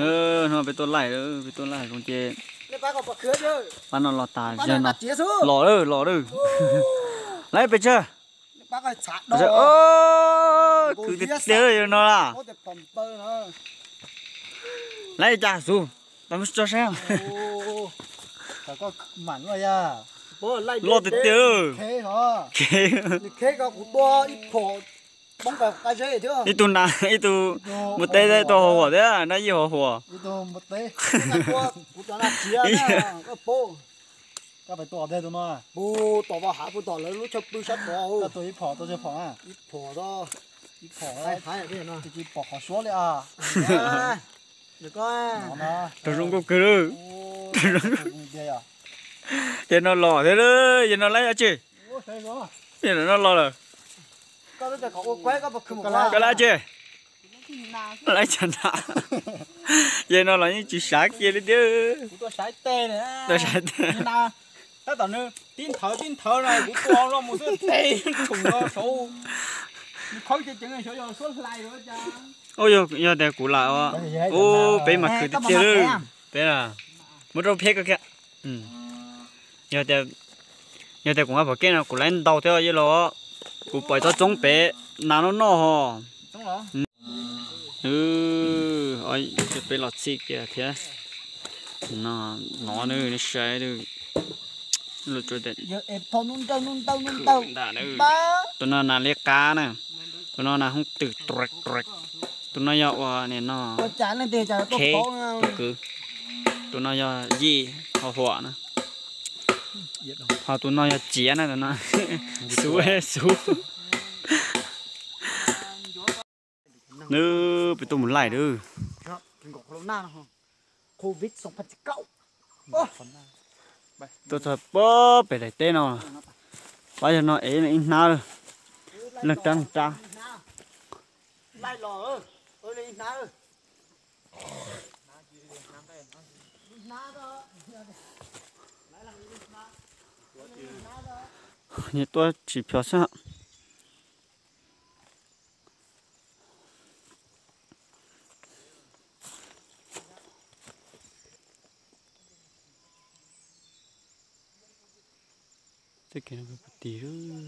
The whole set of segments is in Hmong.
No peb tuaj laij, peb tuaj laij zoo ces pab no los tas, los lawm, los lawm. Laij pes tsawg? Khwv tiag tiag li no las. Laij cas xub, tau tso saib. Loj tiag tiag. Ib tug na, ib tug mus teb, ib tug hos huam thiab, na yij hos huam. Rau zoo nkauj kawg. Yog no los thiab, yog no laij dab tsi? Yog no los lawm. Koj laij dab tsi? Laij chav na. Yog no los yeej tsis sav kiag li thiab. Tib nthawv tib nthawv no kuv tua los mus xwb, teb tshoom no saud. Khawb ceev ceev saud yog suab hlais lawm cas. Yog tias kuv lam, ub, peb mas khwv tiag tiag li. Peb muab rau Pheb koj kiag. Yog tias kuv nqa phom kej no kuv laij ntau thiab yij laus, kuv pom tsob txoob pem nas noj noj ho. Peb los txhij kiag thiab. No, no nws, nws saib, tus no nas liab qab na, tus no nas hoob twm, tus no yog ua nim no, kheb, tus kwv, tus no yog yij hos huam na, ho tus no yog ciav na, tus no xub xub. Nws peb tuaj mus laij lawm. Tuaj txog pem daim teb no, pab yog no ev ib hnab, leeg rab leeg rab. Nyias tuaj tsis plhov xwb. Txoj kev no pem puag tim,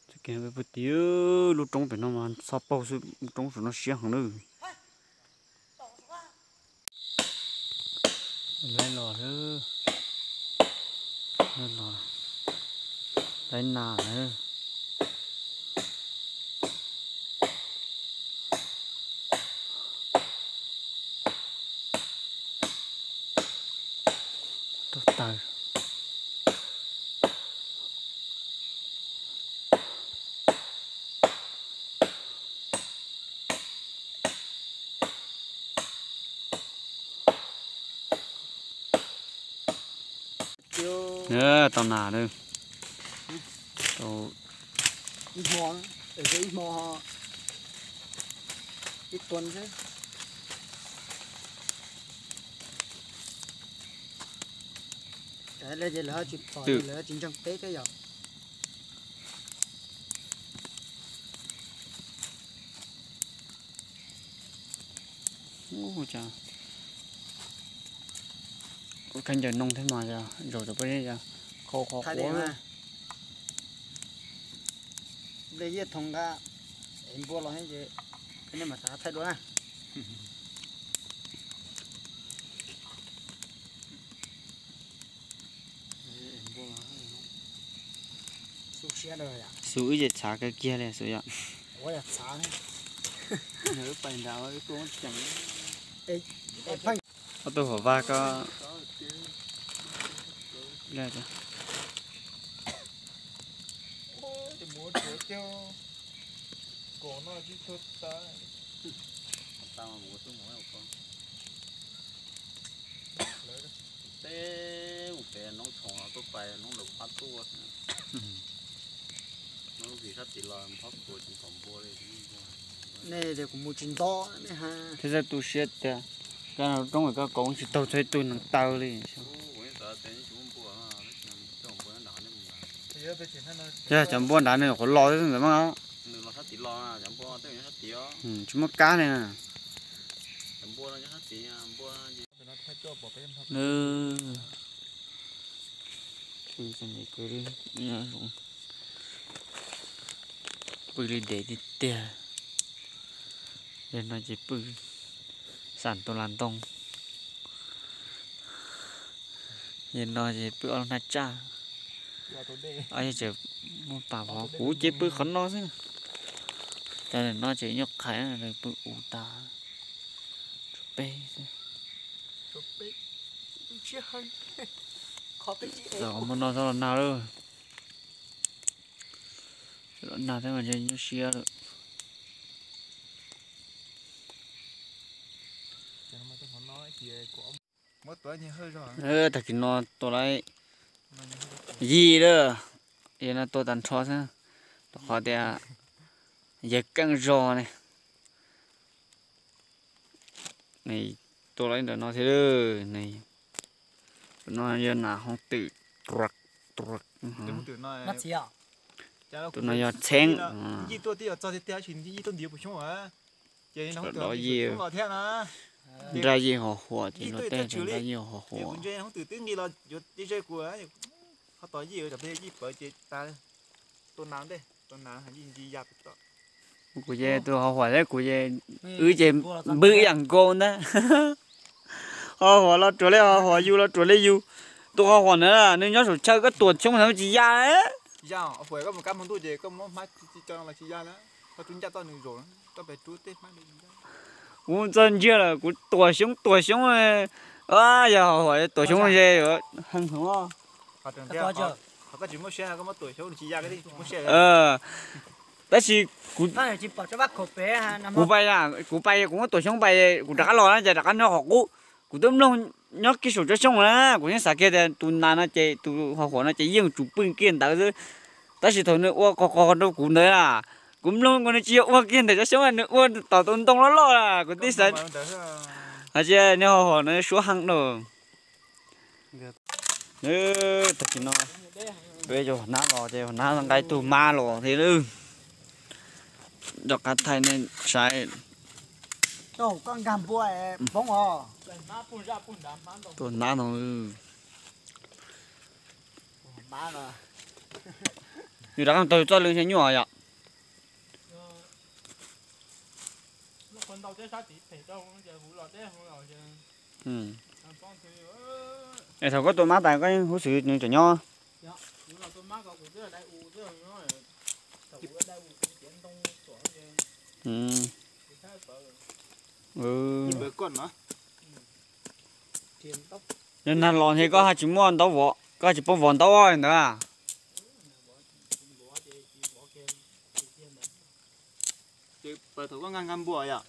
txoj kev no pem puag tim, lub roob pem no mas txhob paug xwb, lub roob saum no siab heev lawm. Laij los lawm, laij los, laij nas lawm. Rau taws. Tau nas lawm. Ib hmo, ib hmo, ib tuần xwb. Lawv tsis ntseeg peb thiab yom. Ua khaub ncaws noo thiab mas yog zaum rau peb yog khau qhov quav. Npua los nej mas xav thaij dua na. Xu wb ces txhav kawg kiag li xu yom. Ob tug hauv vaj ko. Teb mus pem noob tshoov tuaj pais noob laus qab tuaj. Noob vim sab tid los phob kuas tsis pom npua li. Nej tias kuv mus tsis nto, nej hais. Thiab txawj tu siab tias koj roob koj kauv tsis taug txog ib tug neeg taw li. Yog cov npua nrad nws nyuam qhuav los xwb ntawd mas. Tsis muaj kab li na. Nws pw txom nyem kawg li, pw li dev tiag tiag. Yog no ces pw xam tus las ntoo, yog no ces pw ob lub hnab tsaj. Ob yog tseem muaj pas vov, kuv ces pw qhov no xwb. Cov no ces nyuaj qhaiv, pw u tas. Tshuav peb xwb. Los muaj no txhob los nag lawm. Los nag thiab mas nyuaj siab lawm. Tag kis no tua lawm yim lawm, yog no tua tag nrho xwb, rau qhov tias yawg keej zog ne. Nws tua lawm ntawm no thiab, no yog nas hooj twm, tus no yog txheeb. Nraj yij hos huam ces luag tej nraj yij hos huam. Kuv ces tus hos huam thiab kuv ces wb ces npwb ib yam nkaus ntag. Hos huam los ruam li hos huam, yus los ruam li yus. Tus hos huam na nws nyob saum chaw koj tuam xyoob ntawd tsis ya. Kuv txawj ntsia lawm kuv tuam xyoob tuam xyoob, yog hos huam tuam xyoob ces heev heev. Tab sis kuv, kuv pais, kuv pais kuv muab tuam xyoob pais kuv rov qab los na ces rov qab nyob qhov qub. Kuv twb mloog nyob kiag saum tsob xyoob na, kuv yeej xav kiag tias tus nas no ces tus hos huam no ces yeej tsum pw kiag ntawd xwb. Tab sis thaum nws ua qos qos rau kuv ntawd na, kuv mloog nkaus nws tsis yog ua kiag ntawm tsob xyoob, nws ua tom tus ntoo loj loj, kuv twb xav hais tias nws hos huam no suab heev lawm. Tag kis no peb cov hua nab los ces hua nab nqa ib tug mab los thiab, rov qab thaij nej saib. Tus nab no, yus rov qab taug txoj lw ntshe nyuaj yom. Es thaum koj tua mab tas koj yeej hub xwb nws tseem nyob. Nag los ntshe koj haj tsis muaj ntaub vov, koj haj tsis paub vov ntaub ntawd. Ces pawg thaum koj nqa nqa npua yom.